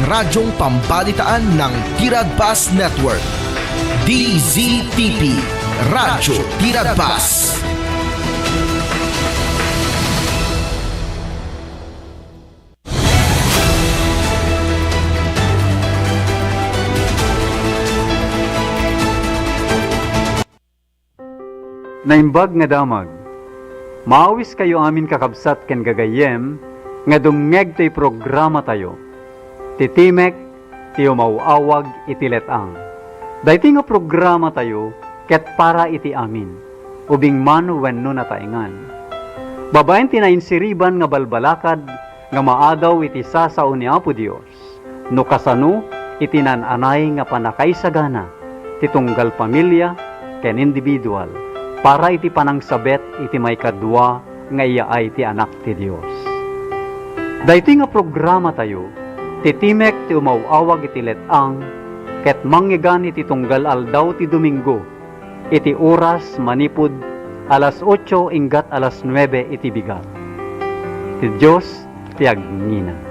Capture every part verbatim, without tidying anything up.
Radyong Pambalitaan ng Tiragbas Network, D Z T P, Radyo Tiragbas. Naimbag nga damag. Maawiskayo amin, kakabsat ken gagayyem, nga dumngeg toy programatayo, ti Timek ti Umaw-awag iti Let-ang. Daytoy nga programatayo ket para iti amin, ubing man wenno nataengan. Babaen ti nainsiriban nga balbalakad nga maadaw iti sasao ni Apo Dios, no kasano iti naan-anay nga pannakaisagana ti tunggal pamilia ken individual para iti panangsabet iti maikadua nga iyaay ti Anak ti Dios. Daytoy nga programatayo, ti Timek ti Umaw-awag iti Let-ang, ket mangngegana iti tunggal aldaw ti Domingo, iti oras manipud alas otso inggat alas nuebe iti bigat. Ti Dios ti agngina.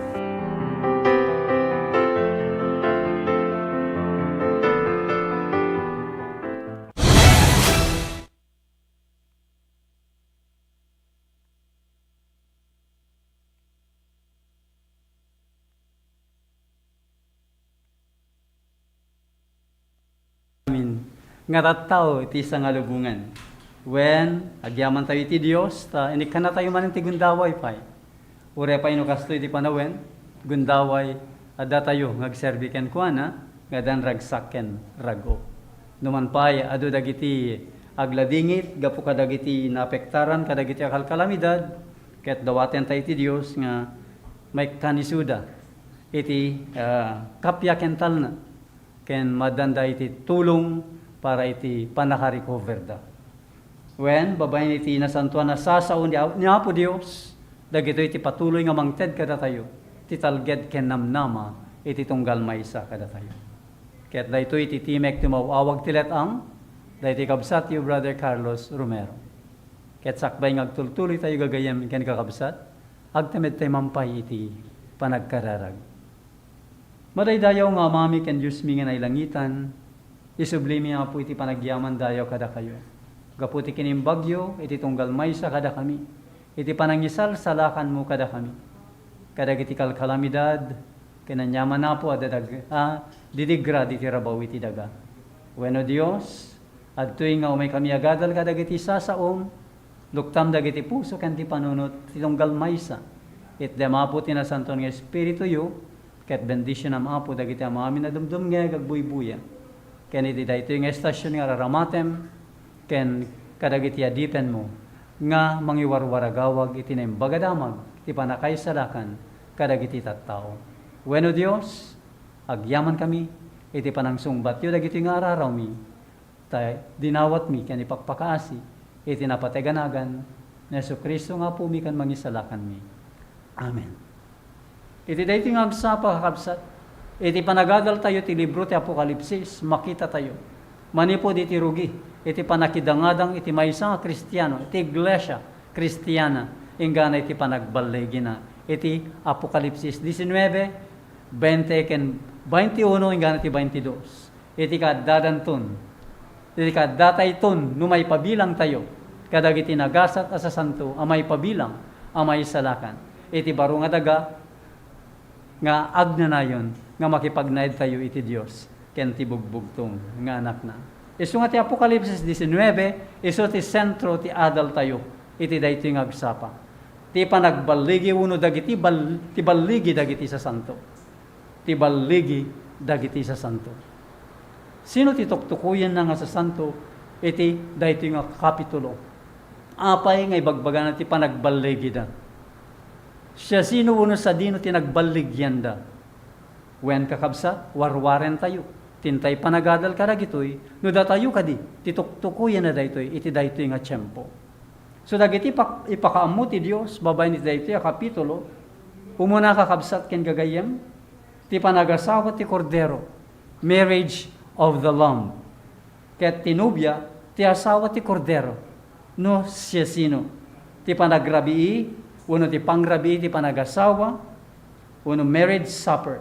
Amin. Nga tattao iti sangalubongan. Wen, agyamantayo iti Dios, ta inikkannatayo manen ti gundaway pay. Uray pay no kastoy ti panawen, gundaway, addatayo nga agserbi kenkuana, nga addan ragsak ken rag-o. Numan pay, adu dagiti agladingit gapu kadagiti naapektaran kadagiti akalkalamidad, ket dawatentayo iti Dios nga maikkan isuda iti, ah, kappia ken talna, ken maaddanda iti tulong para iti pannakarecoverda. Wen, babaen iti nasantoan a sasao ni, ni Apo Dios, dagitoy ti patuloy nga mangted kadatayo ti talged ken namnama iti tunggal maysa kadatayo. Ket daytoy ti timek ti umaw-awag ti let-ang, daytoy kabsatyo, Brother Carlos Romero. Ket sakbay nga agtultuloytayo gagayyem ken kakabsat, agtamedtayo man pay iti panagkararag. Madaydayaw nga Amami ken Diosmi nga nailangitan, isublimi, Apo, iti panagyamandayaw kadakayo. Gapu ti kinimbagyo iti tunggal maysa kadakami, iti panangisalsalakanmo kadakami, kadagiti kalkalamidad, ken aniaman, Apo, a dadag-, a didigrad iti rabaw iti daga. Wenno, Dios, adtoy nga umaykami agadal kadagiti sasaom, luktam dagiti puso ken ti panunot ti tunggal maysa. Itdem, Apo, ti nasantoan nga Espirituyo, ket bendisionam, Apo, dagiti amaamin a dumdumngeg agbuybuya. Ken iti daytoy nga estasion nga raramatem, ken kadagiti adipenmo nga mangiwarwaragawag iti Naimbag a Damag ti pannakaisalakan kadagiti tattao. Wenno, Dios, agyamankami iti panangsungbatyo dagitoy nga ararawmi, ta dinawatmi ken ipakpakaasi iti napateg a nagan ni Jesu-Cristo nga Apomi ken Mangisalakanmi. Amen. Iti daytoy nga agsapa, kakabsat, iti panagadaltayo ti libro ti Apokalipsis, makitatayo manipud iti rugi iti pannakidangadang iti maysa nga Kristiano, iti iglesia Kristiana, inggana iti panagballigina iti Apokalipsis diecinuebe, veinte ken veintiuno inggana iti veintidos. Iti kaaddadanton, iti kaaddatayton no maipabilangtayo kadagiti nagasat a sasanto a maipabilang a maisalakan iti baro nga daga nga agnanayon nga makipagnaedtayo iti Dios ken ti bugbugtong nga Anakna. Isu nga ti Apokalipsis diecinuebe, isu ti sentro ti adaltayo iti daytoy nga agsapa. Ti panagballigi wenno dagiti bal-, ti balligi dagiti sasanto. Ti balligi dagiti sasanto. Sino ti tuktukoyenna nga sasanto iti daytoy nga kapitulo? Apay nga ibagbagana ti panagballigida? Siasino wenno sadino ti nagballigianda? Wen, kakabsat, warwarentayo ti intay panagadal kadagitoy no datayo kadi ti tuktukoyenna daytoy iti daytoy nga tiempo. So, dagiti ipak-, ipakaammo ti Dios babaen iti daytoy a kapitulo, umuna, kakabsat ken gagayyem, ti panagasawa ti Kordero, marriage of the Lamb. Ket ti nobia, ti asawa ti Kordero, no siasino. Ti panagrabii, wenno ti pangrabii ti panagasawa, wenno marriage supper.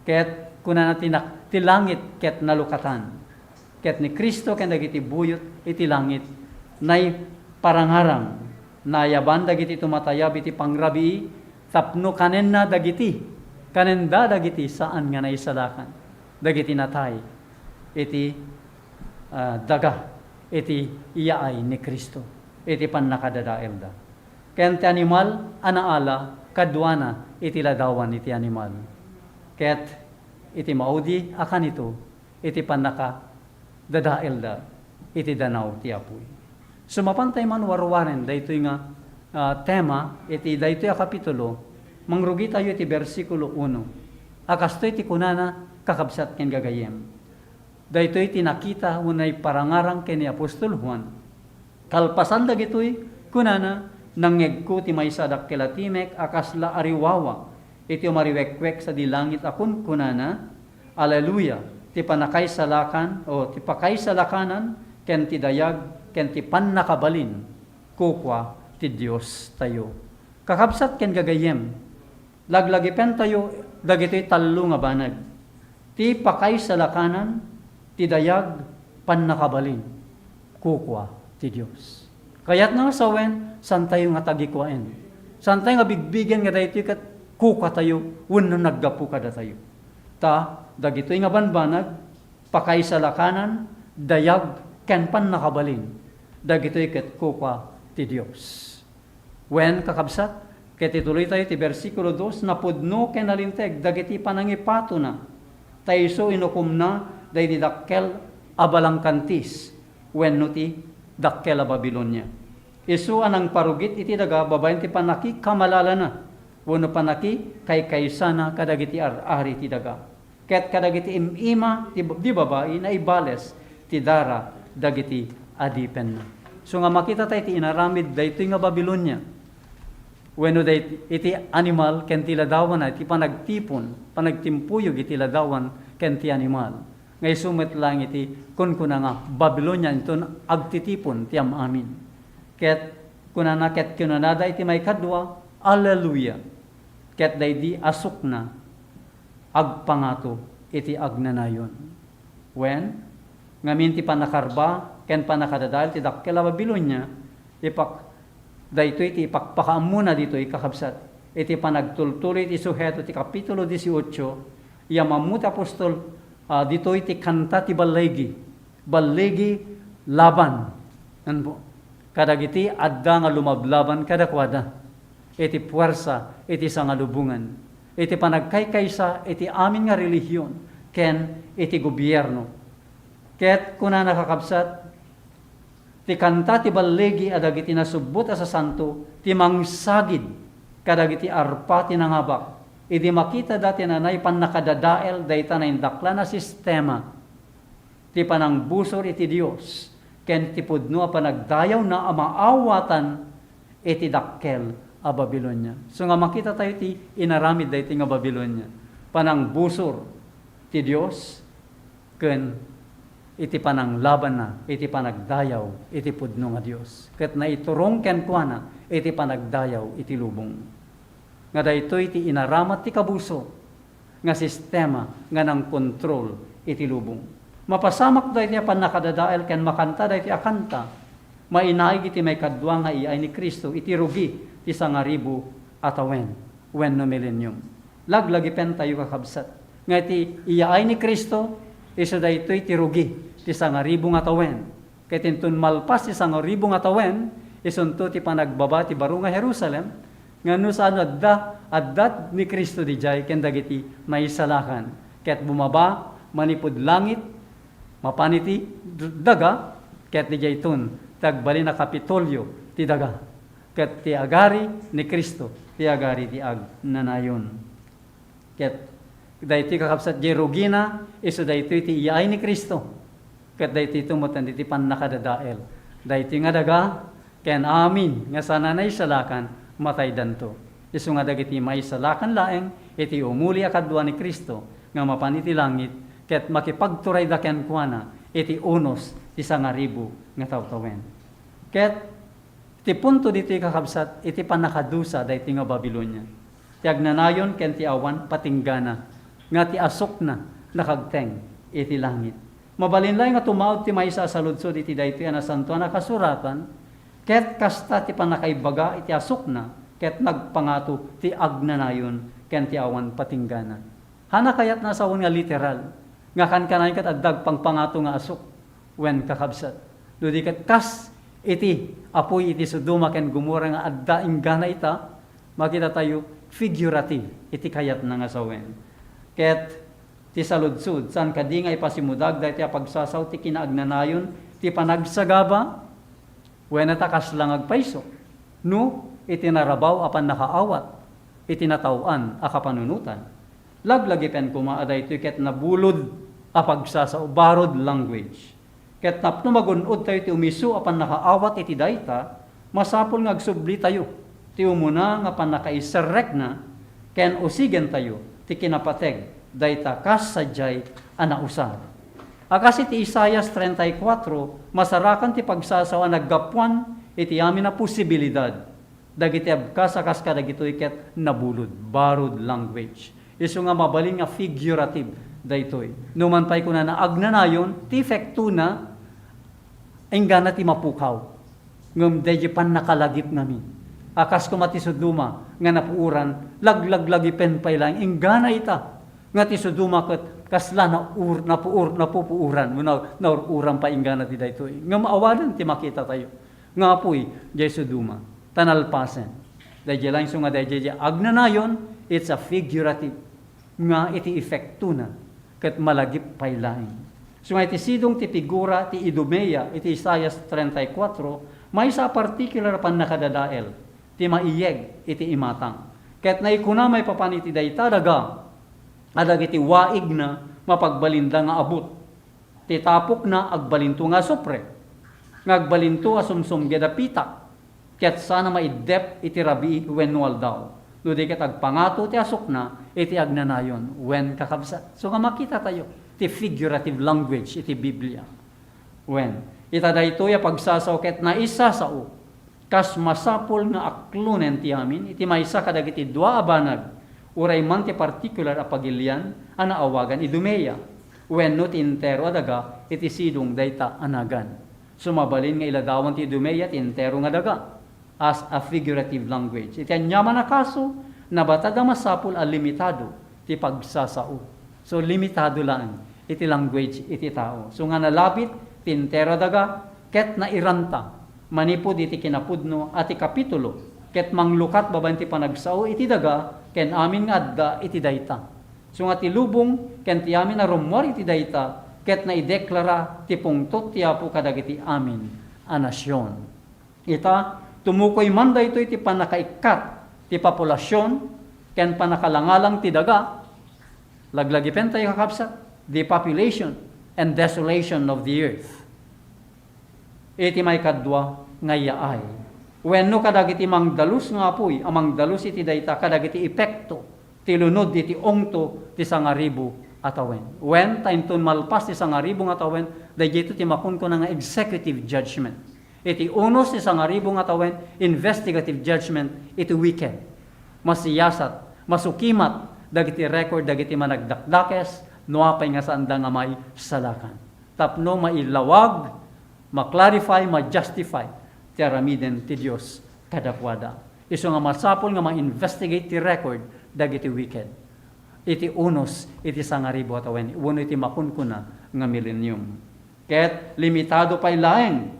Ket kunana ti nak-, ti langit ket nalukatan. Ket ni Cristo ken dagiti buyot iti langit naiparangarang, naayaban dagiti tumatayab iti pangrabii tapno kanenna dagiti, kanenda dagiti saan nga naisalakan, dagiti natay iti, ah, daga, iti iyaay ni Cristo, iti pannakadadaelda. Ken ti animal a naala kaduana iti ladawan iti animal. Ket iti maudi a kanito, iti pannakadadaelda iti danaw ti apuy. Sumapantay man warwaren daytoy nga, ah, tema iti daytoy a kapitulo, mangrugitayo iti bersikulo uno. A kastoy ti kunana, kakabsat ken gagayyem. Daytoy ti nakita wenno naiparangarang ken ni apostol Juan. Kalpasan dagitoy, kunana, "Nangngegko ti maysa a dakkel a timek a kasla ariwawa iti umariwekwek sadi langit a kunkunana, 'Aleluya! Ti pannakaisalakan, o ti pakaisalakanan, ken ti dayag, ken ti pannakabalin, kukua ti Diostayo.'" Kakabsat ken gagayyem, laglagipentayo dagitoy tallo nga banag: ti pakaisalakanan, ti dayag, pannakabalin, kukua ti Dios. Kayatna nga sawen, saantayo nga tagikuaen. Saantayo nga bigbigen nga daytoy ket kukuatayo wenno naggapu kadatayo. Ta dagitoy nga banbanag, pakaisalakanan, dayag, ken pannakabalin, dagitoy ket kukua ti Dios. Wen, kakabsat, ket ituloytayo ti bersikulo dos, napudno ken nalinteg dagiti panangipatona, ta isu inukomna daydi dakkel a balangkantis wenno ti dakkel a Babilonia. Isu a nangparugit iti daga babaen ti pannakikamalalana wenno pannakikaykaysana kadagiti ar-ari ti daga, ket kadagiti im-ima ti, di babai naibales ti dara dagiti adipenna. So nga makita tayo ti inaramid daytoy nga Babilonia, wenno day-, iti animal ken ti ladawanna, iti panagtipon, panagtimpuyog iti ladawan ken ti animal. Nga isu met laeng iti kunkuna nga Babilonia inton agtitipon ti am-amin. Ket kunana, ket kinunada iti maikadua, "Aleluya!" Ket daydi a sukna agpangato iti agnanayon. Wen, ngamin ti pannakarba ken pannakadadael ti dakkel a Babilonia, ipak-, daytoy ti ipakpakaammona ditoy, kakabsat, iti panagtultuloy iti suheto ti kapitulo dieciocho, ya mammo ti apostol, ah, ditoy ti kanta ti balligi. Balligi laban. Ano po? Kadagiti adda nga lumablaban kadakuada iti puwersa iti sangalubongan, iti panagkaykaysa iti amin nga relihion ken iti gobierno. Ket kunana, kakabsat, ti kanta ti balligi a dagiti nasubbot a sasanto ti mangsagid kadagiti arpa ti nangabak idi makitada ti nanay pannakadadael dayta naindaklana sistema ti panangbusor iti Dios ken ti pudno a panagdayawna a maawatan iti dakkel a Babilonia. So nga makita tayo ti inaramid daytoy nga Babilonia, panangbusor ti Dios ken iti pananglabanna iti panagdayaw iti pudno nga Dios, ket naiturong kenkuana iti panagdayaw iti lubong. Nga daytoy ti inaramat ti kabuso nga sistema nga nangkontrol iti lubong. Mapasamak daytoy a pannakadadael ken makanta daytoy a kanta, mainaig iti maikadua nga iyaay ni Cristo iti rugi ti sangaribu a tawen wenno millennium. Laglagipentayo, kakabsat, nga iti iyaay ni Cristo, isu daytoy ti rugi ti sangaribu nga tawen. Ket inton malpas ti sangaribu nga tawen, isunto ti panagbaba ti baro nga Jerusalem, nga no saan adda, adda ni Cristo didiay ken dagiti maisalakan, ket bumaba manipud langit, mapan iti daga, ket didiayton ti agbalin a Kapitolio ti daga, ket ti agari ni Cristo ti agari ti agnanayon. Ket daytoy, kakabsat, diay rugina, isu daytoy ti iyaay ni Cristo. Ket daytoy met iti pannakadadael. Daytoy nga daga ken amin nga saan a naisalakan, mataydanto. Isu nga dagiti maisalakan laeng iti umuli a kadua ni Cristo nga mapan iti langit, ket makipagturayda kenkuana iti unos ti sangaribu nga tawtawen. Ket ti punto ditoy, kakabsat, iti pannakadusa daytoy nga Babilonia, ti agnanayon ken ti awan patinggana. nga ti asukna nakagteng iti langit. Mabalin laeng nga tumaud ti maysa a saludsod iti daytoy a Nasantoan a Kasuratan, ket kasta ti pannakaibaga iti asukna, ket nagpangato ti agnanayon ken ti awan patinggana. Hana kayatna a sawen nga literal, nga kankanayon ket adda agpangpangato nga asuk wen kakabsat. No di ket kas iti apuy iti Sodoma ken Gomorra nga adda inggana ita, makitatayo figurative iti kayatna nga sawen. Ket ti saludsod, saan kadi nga ipasimudag daytoy a pagsasao ti kinaagnanayon ti panagsagaba? Wen, ta kasla nga agpayso no iti narabaw a pannakaawat iti nataoan a kapanunotan. Laglagipen koma a daytoy ket nabulod a pagsasao, borrowed language. Ket tapno magun-odtayo ti umisu a pannakaawat iti dayta, masapul nga agsublitayo ti umuna nga pannakaiserrekna ken usigentayo ti kinapateg dayta kas sadiay a nausar. A kas iti Isaias treinta y cuatro, masarakan ti pagsasao a naggapuan iti amin a posibilidad dagiti abkas a kas kadagitoy ket nabulod, borrowed language. Isu nga mabalin nga figurative daytoy. Numan pay kunana agnanayon, ti epektona, inggana ti mapukaw. Ngem daydi pannakalagip ngamin. A kas koma ti Sodoma nga napuoran, laglaglagipen pay laeng. Inggana ita nga ti Sodoma ket kasla naur-, napuor-, napupuoran, wenno naur-uran pay inggana ti daytoy. Ngem awanen ti makitatayo nga apuy diay Sodoma, ta nalpasen. Daydi laeng isu nga daydi agnanayon, it's a figurative nga iti epektona ket malagip pay laeng. Isu nga iti sidong ti figura ti Idumea iti Isaias treinta y cuatro, maysa a partikular a pannakadadael ti maiyeg iti imatang. Ket naikuna maipapan iti dayta daga a dagiti waigna mapagbalinda nga abut. Ti tapokna agbalinto nga asupre, nga agbalinto a sumsumged a pitak, ket saan a maiddep iti rabii wenno aldaw, no di ket agpangato ti asukna iti agnanayon wen kakabsat. So nga makitatayo ti figurative language iti Biblia. Wen, ita daytoy a pagsasao ket naisasao kas masapul nga aklonen ti amin iti maysa kadagiti dua a banag, uray man ti partikular a pagilian a naawagan Idumea, wenno ti entero a daga iti sidong dayta a nagan. So mabalin nga iladawan ti Idumea ti entero nga daga as a figurative language. Iti aniaman a kaso, nabatad a masapul a limitado ti pagsasao. So, limitado laeng iti language iti tao. So, nga nalabit ti entero a daga, ket nairanta manipud iti kinapudno a ti kapitulo, ket manglukat babaen ti panagsao iti daga ken amin nga adda iti dayta. So nga ti lubong ken ti amin a rummuar iti dayta, ket naideklara ti pungtot ti Apo kadagiti amin a nasion. Ita, tumukoy man daytoy ti pannakaikkat ti populasion ken pannakalangalang ti daga. Laglagipentayo, kakabsat, depopulation and desolation of the earth. Iti maikadua nga yaay, wenno kadagiti mangdalus nga apuy a mangdalus iti dayta kadagiti epekto ti lunod iti ungto ti sangaribu a tawen. Wen, ta inton malpas ti sangaribu nga tawen, daytoy ti makunkuna nga executive judgment. Iti unos ti sangaribu nga tawen, investigative judgment iti wicked. Masiyasat, masukimat dagiti record dagiti managdakdakes, no apay nga saanda nga maisalakan. Tapno mailawag, ma-clarify, ma-justify ti aramiden ti Dios kadakuada. Isu nga masapul nga ma-investigate ti record dagiti wicked iti unos iti sangaribu a tawen wenno iti makunkuna nga millennium. Ket limitado pay laeng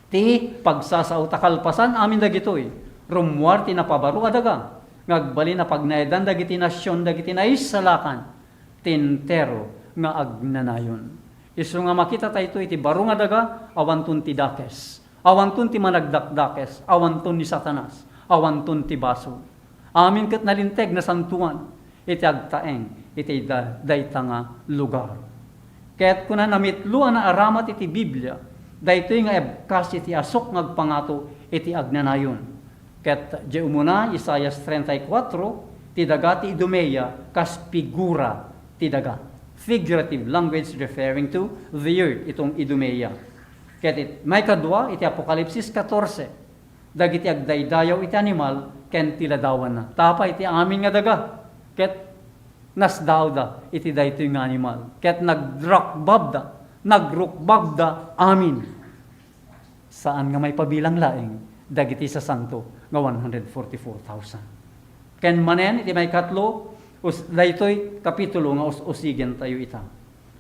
ti pagsasao ta kalpasan amin dagitoy, rummuar ti napabaro a daga nga agbalin a pagnaedan dagiti nasion dagiti naisalakan ti entero nga agnanayon. Isu nga makita tayo iti baro nga daga, awanton ti dakes, awanton ti managdakdakes, awanton ni Satanas, awanton ti basol. Amin ket nalinteg, nasantoan iti agtaeng iti da-, dayta nga lugar. Ket kuna namitlo a naaramat iti Biblia, daytoy nga ebkas iti asuk nga agpangato iti agnanayon. Ket di umuna, Isaias treinta y cuatro, ti daga ti Idumea kas figura ti daga. Figurative language referring to the earth, itong Idumea. Ket it-, maikadua, iti Apokalipsis catorce, dagiti agdaydayaw iti animal ken ti ladawanna. Tapay ti amin nga daga. Ket nasdaawda iti daytoy nga animal, ket nagrukbabda, nagrukbabda amin. Saan nga maipabilang laeng dagiti sasanto nga one hundred forty-four thousand. Ken manen iti maikatlo, us-, daytoy kapitulo nga us-usigentayo ita.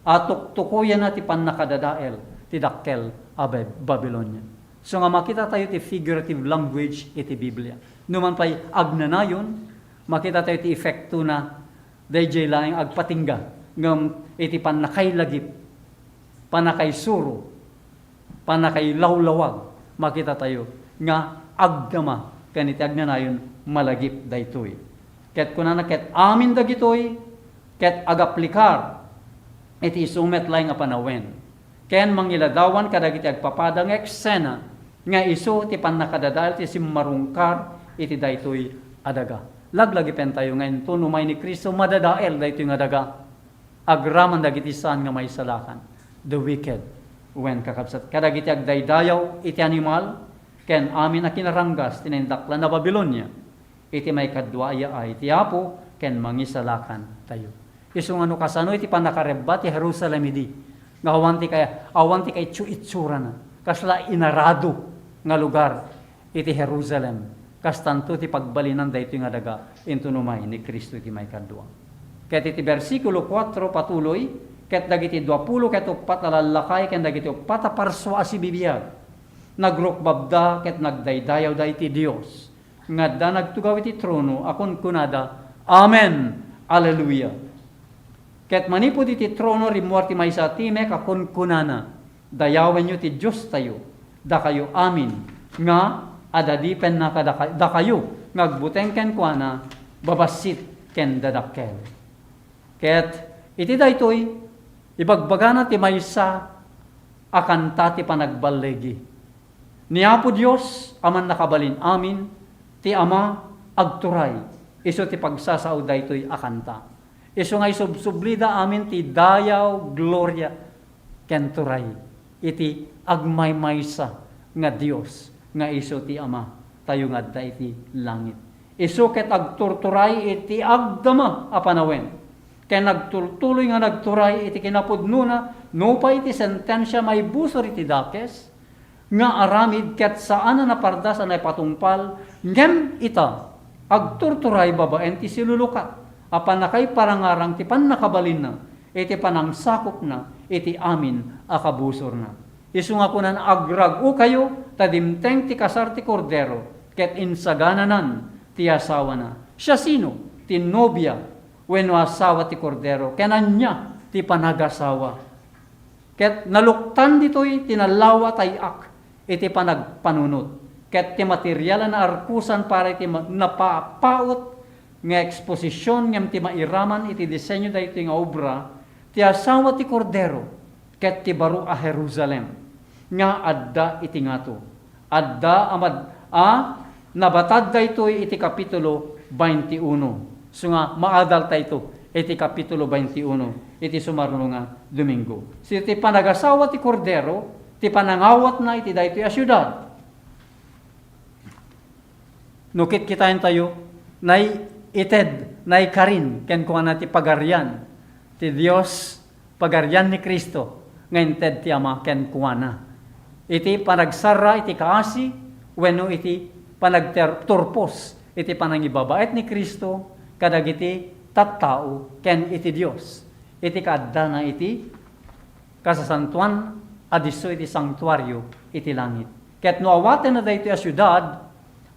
A tuktukoyenna ti pannakadadael ti dakkel a Bab-, Babilonia. So nga makitatayo ti figurative language iti Biblia. Numan pay agnanayon, makitatayo ti epektona daydiay laeng agpatingga, ngem iti pannakailagip, pannakaisuro, pannakailawlawag, makitatayo nga agdama ken iti agnanayon malagip daytoy. Ket kunana, ket amin dagitoy ket agaplikar iti isu met laeng a panawen, ken mangiladawan kadagiti agpapada nga eksena nga isu ti pannakadadael ti simmarungkar iti daytoy a daga. Laglagipentayo nga inton umay ni Cristo, madadael daytoy nga daga. Agraman dagiti saan nga maisalakan, the wicked, wen, kakabsat, kadagiti agdaydayaw iti animal ken amin a kinaranggas ti naindaklan a Babilonia, iti maikadua a yaay ti Apo ken mangisalakantayo. Isu nga no kasano iti pannakarebba ti Jerusalem idi, nga awan ti kay-, awan ti kaitsu-itsurana, kasla inarado nga lugar iti Jerusalem. Kastanto ti pagbalinan daytoy nga daga inton umay ni Cristo iti maikadua. Ket iti bersikulo kuatro patuloy, ket dagiti duapulo ket uppat a lallakay ken dagiti uppat a parsua a sibibiag, nagrukbabda ket nagdaydayawda iti Dios nga adda nagtugaw iti trono a kunkunada, "Amen! Alleluia!" Ket manipud iti trono, rimmuar ti maysa a timek a kunkunana, "Dayawenyo ti Diostayo, dakayo amin nga adadipenna kadaka-, dakayo nga agbuteng kenkuana, babassit ken dadakkel." Ket iti daytoy, ibagbagana ti maysa a kanta ti panagballigi. Ni Apo Dios a Mannakabalin-amin, ti Ama, agturay, isu ti pagsasao daytoy a kanta. Isu nga isubsublida amin ti dayaw, gloria, ken turay iti agmaymaysa nga Dios nga isu ti Ama tayo nga adda iti langit. Isu ket agturturay iti agdama a panawen, ken nagtultuloy nga nagturay iti kinapudnona nupay ti sentensia maibusor iti dakes nga aramid ket saan a napardas a naipatungpal, ngem ita, agturturay babaen ti silulukat a pannakaiparangarang ti pannakabalinna iti panangsakopna iti amin a kabusorna. Isu nga kunan, "Agrag-okayo, ta dimteng ti kasar ti Kordero, ket insagananan ti asawana." Siasino ti nobia wenno asawa ti Kordero, ken ania ti panagasawa? Ket naluktan ditoy ti nalawa tay-ak iti panagpanunot, ket ti material a naarkusan para iti ma-, napapaut nga eksposision ngem ti mairaman iti disenyo daytoy nga obra, ti asawa ti Kordero ket ti baro a Jerusalem nga adda iti ngato. Adda a mad-, a nabatad daytoy iti kapitulo twenty-one. So nga, maadal tayto iti kapitulo twenty-one iti sumaruno nga Domingo. So, iti panagasawa ti Kordero, ti panangawatna iti daytoy a siudad. No kitkitaentayo, naited, naikarin kenkuana ti Pagarian ti Dios, Pagarian ni Cristo nga inted ti Ama kenkuana. Iti panagsarra iti kaasi wenno iti panagter-, turpos iti panangibabaet ni Cristo kadagiti tattao ken iti Dios iti kaaddana iti kasasantoan a disso iti santuario iti langit. Ket no awatenna daytoy a siudad,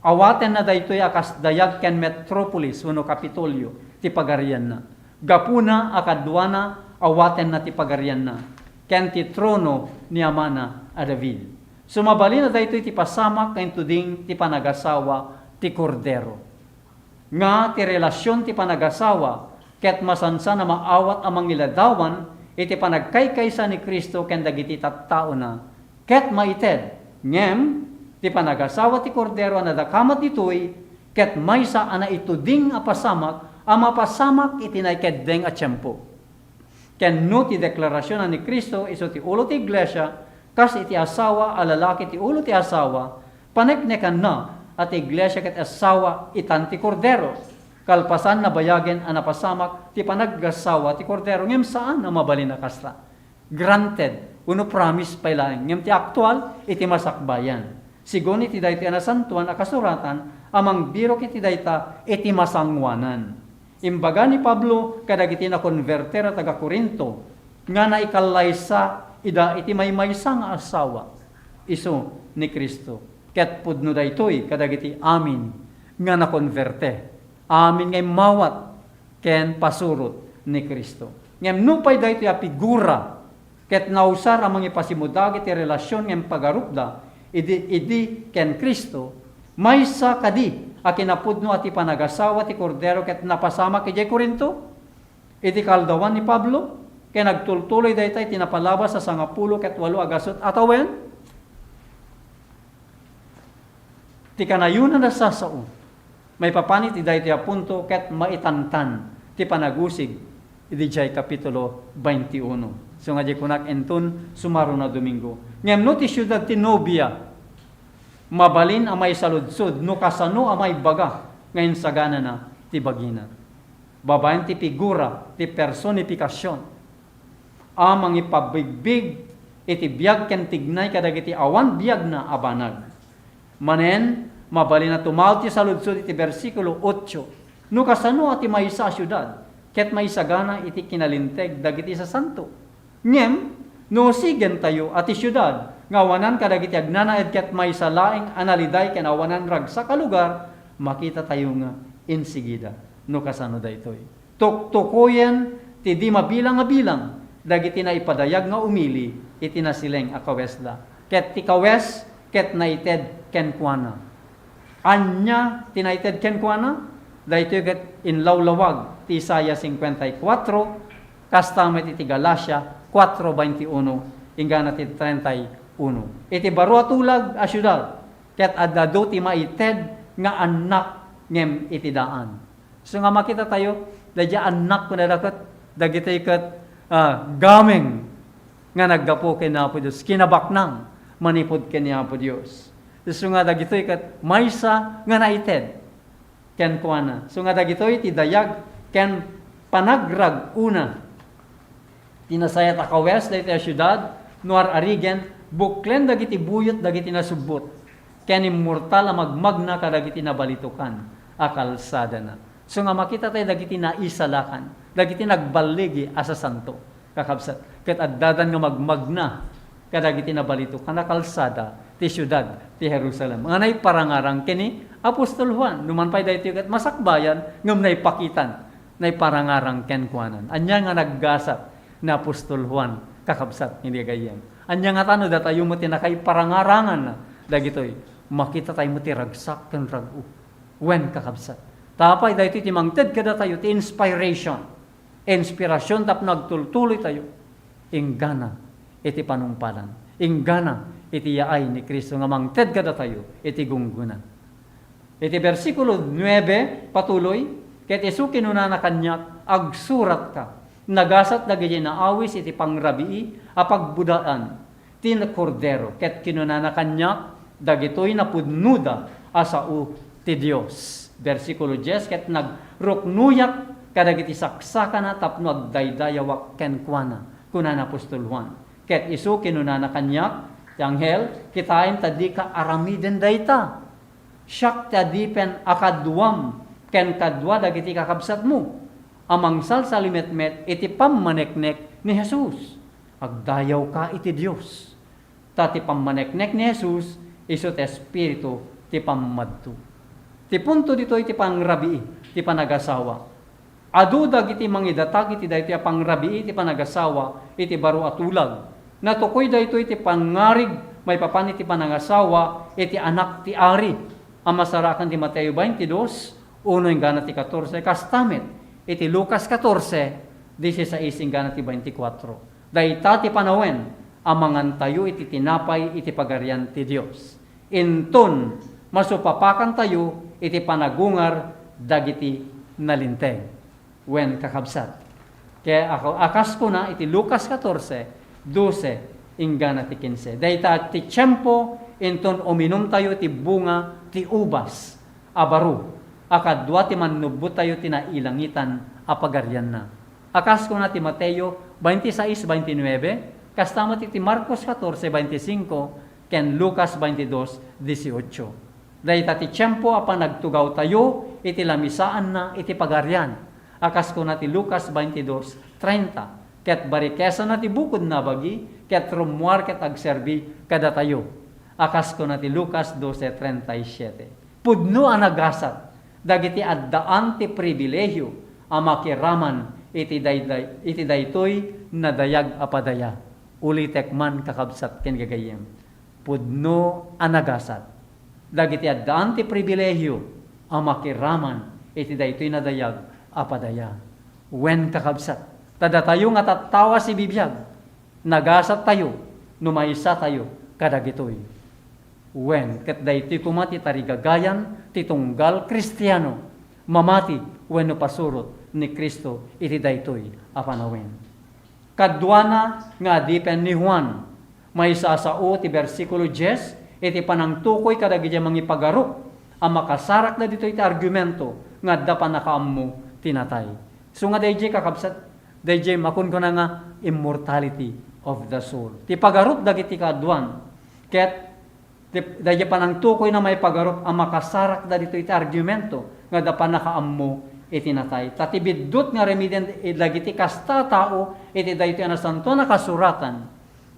awatenna daytoy a kas dayag ken metropolis wenno Kapitolio ti pagarianna. Gapuna a kaduana, awatenna ti pagarianna ken ti trono ni amana a David. So, mabalin a daytoy ti pasamak nga intuding ti panagasawa ti Kordero, nga ti relasion ti panagasawa ket masansan a maawat a mangiladawan iti panagkaykaysa ni Cristo ken dagiti tattaona ket maited, ngem ti panagasawa ti Kordero a nadakamat ditoy ket maysa a naituding a pasamak a mapasamak iti naikeddeng a tiempo. Ken no ti deklarasionna ni Cristo isu ti ulo ti iglesia, kas iti asawa a lalaki ti ulo ti asawa, paneknekanna a ti iglesia ket asawa itan ti Kordero. Kalpasan, nabayagen a napasamak ti panagasawa ti Kordero, ngem saan a mabalin a kasta. Granted, wenno promise pay laeng, ngem ti aktual, iti masakbayan. Sigun iti daytoy a Nasantoan a Kasuratan a mangbirok iti dayta iti masangoanan. Imbaga ni Pablo kadagiti nakonbertir a taga-Corinto nga naikallaysa ida iti maymaysa nga asawa, isu ni Cristo. Ket pudno daytoy kadagiti amin nga nakonberte, amin nga immawat ken pasurot ni Cristo. Ngem nupay daytoy a figura ket nausar a mangipasimudagi ti relasion nga impagarupda idi, idi ken Cristo, maysa kadi a kinapudno a ti panagasawa ti Kordero ket napasamak idiay Corinto? Iti kaaldawan ni Pablo, ken agtultuloy dayta iti napalabas a sangapulo ket walo a gasut a tawen, ti kanayonan a sasao, maipapan iti daytoy a punto ket maitantan ti panagusig idiay kapitulo twenty-one. So nga di kunak inton sumaron a Domingo. Ngem no ti siudad ti nobia, mabalin a maisaludsod no kasano a maibaga nga insaganana ti bagina. Babaen ti figura ti personifikasion a mangipabigbig iti biag ken tignay kadagiti awan biagna a banag. Manen, mabalin a tumaud ti saludsod iti bersikulo otso, no kasano a ti maysa a siudad ket maisagana iti kinalinteg dagiti sasanto. Ngem, no usigentayo a ti siudad nga awanan kadagiti agnanaed ket maysa laeng a naliday ken awanan ragsak a lugar, makitatayo nga insigida no kasano daytoy. Tuktukoyen ti di mabilang a bilang dagiti naipadayag nga umili iti nasileng a kawesda. Ket ti kawes ket naited kenkuana. Ania ti naited kenkuana? Daytoy ket inlawlawag ti Isaiah cincuenta y cuatro, kasta met iti Galacia cuatro veintiuno, inggana ti treinta y uno. Iti baro a tulag a siudad, ket ad-adu ti maited nga annak ngem iti daan. So nga makitatayo, daydiay annak kunada ket, dagitoy ket, ah, gameng nga naggapu ken Apo Dios, kinabaknang manipud ken ni Apo Dios. So nga dagitoy ket maysa nga naited kenkuana. So nga dagitoy ti dayag ken panagrag-ona ti nasayat a kawes daytoy a siudad, no ar-arigen, buklen dagiti buyot dagiti nasubbot, ken immortal a magmagna kadagiti nabalitokan a kalsadana. So nga makita tayo dagiti naisalakan, dagiti nagballigi a sasanto, kakabsat, ket addadan nga magmagna kadagiti nabalitokan a kalsada ti siudad ti Jerusalem, nga naiparangarang ken ni apostol Juan. Numan pay daytoy ket masakbayan ngem naipakitan, naiparangarang kenkuanan. Ania nga naggasat ni apostol Juan, kakabsat, nga idi gagayyem? Ania ngata no datayo met ti nakaiparangarangan dagitoy? Makita tayo met ti ragsak ken rag-o. Wen, kakabsat, ta apay daytoy ti mangted kadatayo ti inspiration, inspirasyon tapno agtultuloy tayo inggana iti panungpalan, inggana iti yaay ni Cristo nga mangted kadatayo iti gunggonan. Iti bersikulo nuebe, patuloy, ket isu kinunana kaniak, "Agsuratka, nagasat dagiti naawis iti pangrabii a pagbudaan ti Kordero." Ket kinunana kaniak, "Dagitoy napudnoda a sao ti Dios." Bersikulo dies, "Ket nagruknoyak kadagiti saksakana tapno agdaydayawak kenkuana," kuna ni apostol Juan. Ket isu kinunana kaniak ti anghel, "Kitaem ta dika aramiden dayta. Siak ti adipen a kaduam ken kadua dagiti kakabsatmo a mangsalsalimetmet iti pammaneknek ni Jesus. Agdayawka iti Dios. Ta ti pammaneknek ni Jesus isu ti espiritu ti pammadto." Ti punto ditoy ti pangrabii ti panagasawa. Adu dagiti mangidatag iti daytoy a pangrabii ti panagasawa iti baro a tulag. Natukoy daytoy ti pangngarig maipapan iti panangasawa iti Anak ti Ari a masarakan ti Mateo twenty-two, uno inggana ti katorse, kasta met iti Lucas katorse, dieciséis inggana ti twenty-four. Dayta ti panawen a mangantayo iti tinapay iti Pagarian ti Dios. Inton masupapakantayo iti panagungar dagiti nalinteg. Wen, kakabsat, kaya ako, a kas kuna iti Lucas katorse, dose, inggana ti kinse. Dayta ti tiempo inton uminumtayo ti bunga ti ubas a baro a kadua ti mannubbottayo ti nailangitan a pagarianna. A kas kuna ti Mateo twenty-six twenty-nine, kasta met iti Marcos catorce veinticinco ken Lucas twenty-dos dieciocho. Dayta ti tiempo a panagtugawtayo iti lamisaanna iti Pagarian, a kas kuna ti Lucas twenty-dos treinta, ket barikesanna ti bukodna a bagi, ket rummuar ket agserbi kadatayo, a kas kuna ti Lucas doce treinta y siete. Pudno a nagasat dagiti addaan ti pribilegio a makiraman iti dayday-, iti daytoy nadayag a padaya. Ulitek man, kakabsat ken gagayyem, pudno a nagasat dagiti addaan ti pribilegio a makiraman iti daytoy nadayag a padaya. Wen, kakabsat, ta datayo nga tattao a sibibiag, nagasattayo no maysatayo kadagitoy. Wen, ket daytoy koma ti tarigagayan ti tunggal Kristiano, mamati wenno pasurot ni Cristo iti daytoy a panawen. Kaduana nga adipen ni Juan, maysa a sao ti bersikulo dies iti panangtukoy kadagiti mangipagarup a makasarak dagitoy ti argumento nga adda pannakaammo ti natay. Isu nga daydiay, kakabsat, daydiay makunkuna nga immortality of the soul. Ti pagarup dagiti kaaduan, ket ti, daydiay panangtukoyna maipagarup a makasarak dagitoy ti argumento nga adda pannakaammo iti natay. Ta ti biddut nga aramiden dagiti kasta a tao iti daytoy a Nasantoan a Kasuratan,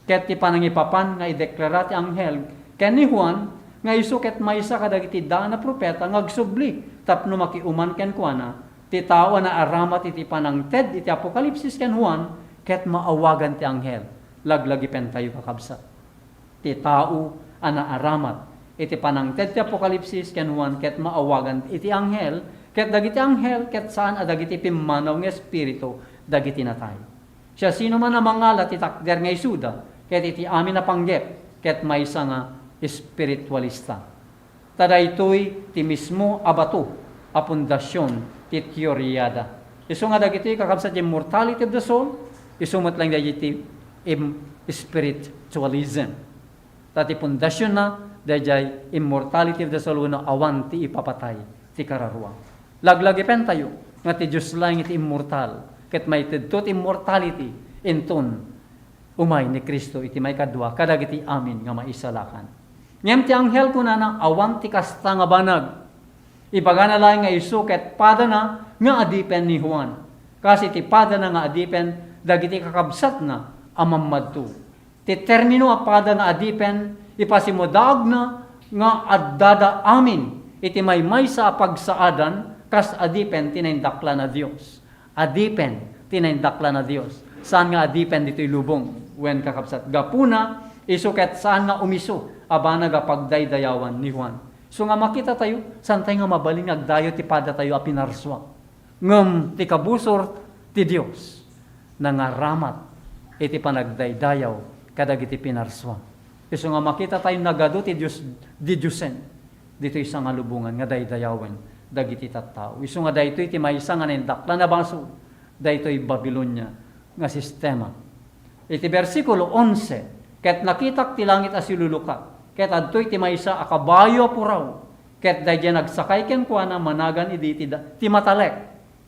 ket ti panangipapan nga ideklara ti anghel ken ni Juan nga isu ket maysa kadagiti daan a profeta nga agsubli tapno makiuman kenkuana, ti tao a naaramat iti panangted iti Apokalipsis ken Juan ket maawagan ti anghel. Laglagipentayo, kakabsat. Ti tao a naaramat iti panangted ti Apokalipsis ken Juan ket maawagan iti anghel, ket dagiti anghel ket saan a dagiti pimmanaw nga espiritu dagiti natay. Siasinoman a mangala ti takder nga isuda ket iti amin a panggep ket maysa nga espiritualista. Ta daytoy ti mismo a bato a pundasion ti teoriada. Isu nga dagitoy, kakabsat, immortality of the soul, isu met laeng dagiti im-, spiritualism. Ta ti pundasionna, daydiay immortality of the soul wenno awan ti ipapatay ti kararua. Laglagipentayo nga ti Dios laeng iti immortal, ket maitedto ti immortality inton umay ni Cristo iti maikadua kadagiti amin nga maisalakan. Ngem ti anghel kunana, awan ti kasta nga banag. Ibagana laeng nga isu ket padana nga adipen ni Juan, kas iti padana nga adipen dagiti kakabsatna a mammadto. Ti termino a pada nga adipen, ipasimudaagna nga addada amin iti maymaysa a pagsaadan kas adipen ti naindaklan a Dios. Adipen ti naindaklan a Dios. Saan nga adipen ditoy lubong. Wen, kakabsat, gapuna, isu ket saan nga umisu a banag a pagdaydayawan ni Juan. Isu nga makitatayo, saantay nga mabalin nga agdayaw ti padatayo a pinarsuak. Ngem ti kabusor ti Dios nangaramat iti panagdaydayaw kadagiti pinarsuak. Isu nga makitatayo, nagadu ti Dios, didiosen ditoy sangalubongan nga daydayawen dagiti tattao. Isu nga daytoy ti maysa nga naindaklan a basol, daytoy Babilonia nga sistema. Iti bersikulo onse, "Ket nakitak ti langit a silulukat, ket adtoy ti maysa a kabayo a puraw, ket daydiay nagsakay kenkuana managan idi ti da-, ti matalek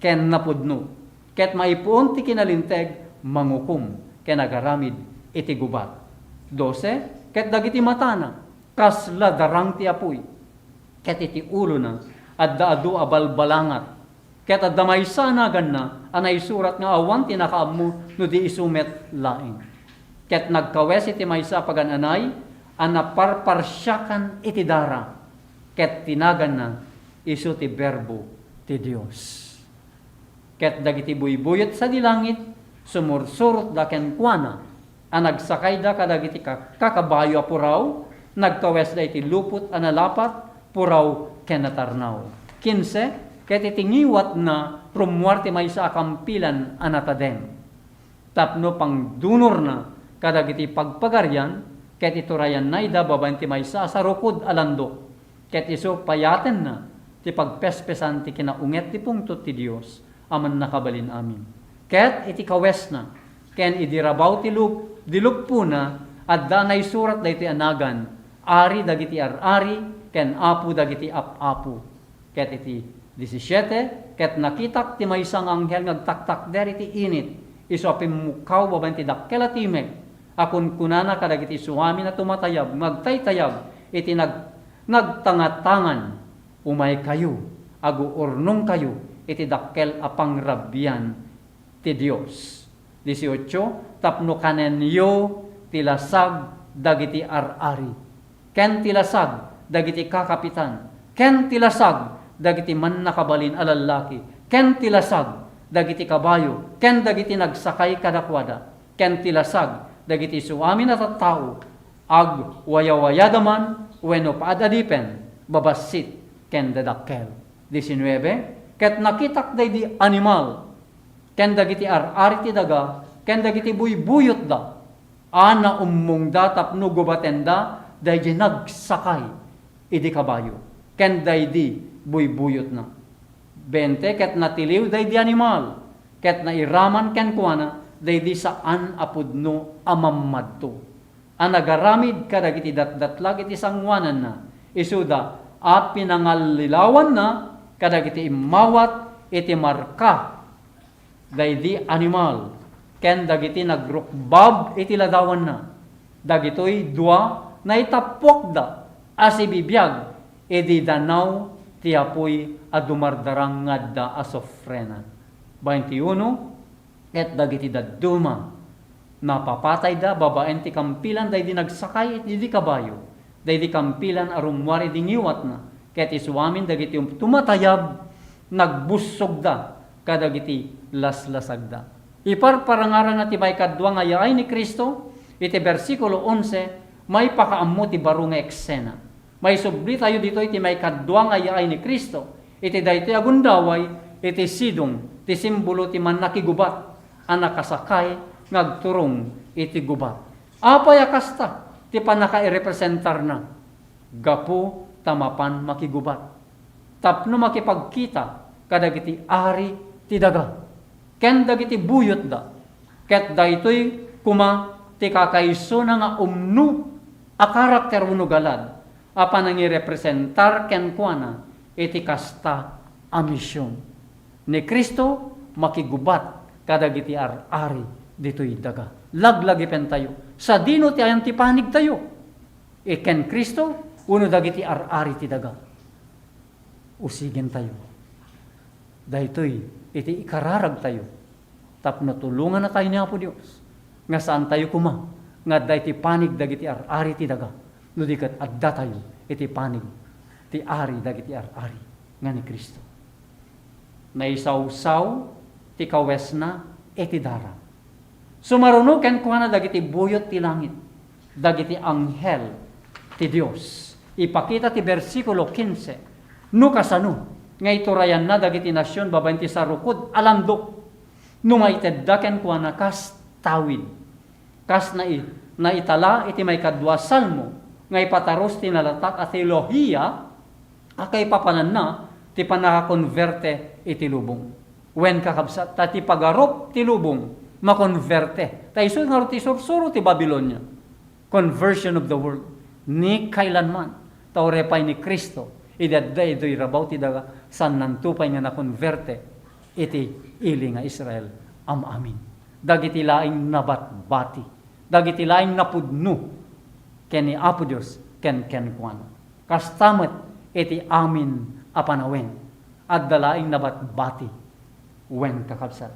ken napudno, ket maipuon ti kinalinteg mangukom ken agaramid iti gubat." Dose, "Ket dagiti matana kasla darang ti apuy, ket iti ulona adda adu a balbalangat, ket adda maysa a naganna a naisurat nga awan ti nakaammo no di isu met laeng. Ket nagkawes iti maysa a pagan-anay a naparparsiakan iti dara, ket ti naganna isu ti Berbo ti Dios." Ket dagiti buybuyot sadi langit sumursurotda kenkuana a nagsakayda kadagiti ka-, kakabayo a puraw, nagkawesda iti lupot a nalapat, puraw ken natarnaw. Kinse, ket iti ngiwatna rummuar ti maysa a kampilan a natadem tapno pangdunorna kadagiti pagpagarian, ket iturayannayda babaen ti maysa a sarukod a landok. Ket isu payatenna ti pagpespesan ti kinaunget ti pungtot ti Dios a Mannakabalin-amin. Ket iti kawesna ken idi rabaw ti lup-, di luppona, adda a naisurat daytoy a nagan, Ari dagiti ar-ari ken Apo dagiti ap-apo. Ket iti Disisiete, ket nakitak ti maysa nga anghel nga agtaktakder iti init, isu a pimmukkaw babaen ti dakkel a timek, a kunkunana kadagiti suamin a tumatayab nga agtaytayab iti nag-, nagtangatangan, "Umaykayo, aguurnongkayo iti dakkel a pangrabian ti Dios." Disiotso, tapno kanenyo ti lasag dagiti ar-ari, ken ti lasag dagiti kakapitan, ken ti lasag dagiti mannakabalin a lallaki, ken ti lasag dagiti kabayo, ken dagiti nagsakay kadakuada, ken ti lasag dagiti suamin a tattao, agwayawayada man wenno paad-adipen, babassit ken dadakkel. Disinuebe, ket nakitak daydi animal, ken dagiti ar-ari ti daga, ken dagiti buybuyotda, a naummongda tapno gubatenda daydi nagsakay idi kabayo, ken daydi buybuyotna. Bente, ket natiliw daydi animal, ket nairaman kenkuana daydi saan a pudno a mammadto, a nagaramid kadagiti datdatlag iti sangoananna, isuda a pinangallilawanna kadagiti immawat iti marka daydi animal ken dagiti nagrukbab iti ladawanna. Dagitoy dua naitappuakda a sibibiag idi danaw ti apuy a dumardarang nga adda asufrena. Baintiuno, ket dagiti dadduma, napapatayda babaen ti kampilan daydi nagsakay iti kabayo, daydi kampilan a rummuar idi ngiwatna, ket isu amin dagiti um-, tumatayab, nagbussogda kadagiti laslasagda. Iparparangarana ti maikadua nga yaay ni Cristo iti bersikulo onse, maipakaammo ti baro nga eksena. Maisublitayo ditoy ti maikadua nga yaay ni Cristo iti daytoy a gundaway iti sidong ti simbolo ti mannakigubat a nakasakay nga agturong iti gubat. Apay a kasta ti pannakairepresentarna? Gapu ta mapan makigubat tapno makipagkita kadagiti ari ti daga ken dagiti buyotda, ket daytoy koma ti kakaisuna nga umno a karakter wenno galad a panangirepresentar kenkuana iti kasta a mision. Ni Cristo makigubat kadagiti ar-ari ditoy daga. Laglagipentayo, sadino ti ayan ti panigtayo? Iken Cristo wenno dagiti ar-ari ti daga? Usigentayo daytoy iti ikararagtayo tapno tulongannatayo ni Apo Dios nga saantayo koma nga adda iti panig dagiti ar-ari ti daga, no di ket addatayo iti panig ti Ari dagiti ar-ari nga ni Cristo. Naisawsaw ti kawesna iti dara. Sumaruno kenkuana dagiti buyot ti langit, dagiti anghel ti Dios. Ipakita ti bersikulo kinse no kasano nga iturayanna dagiti nasion babaen ti sarukod a landok no maitedda kenkuana kas tawid. Kas nai-, naitala iti maikadua a Salmo nga ipatarus ti nalatak a teolohiya a kaipapananna ti pannakakonberte iti lubong. Wen, kakabsat, ta ti pagarup ti lubong makonberte. Ta isu ngarud ti sursuro ti Babilonia. Conversion of the world. Ni kailanman. Ta uray pay ni Cristo, idi adda idiay rabaw ti daga, saannanto pay nga nakonberte iti ili nga Israel am-amin. Dagiti laeng nabatbati, dagiti laeng napudno ken ni Apo Dios ken kenkuana. Kasta met iti amin a panawen, adda laeng nabatbati. Wen, kakabsat.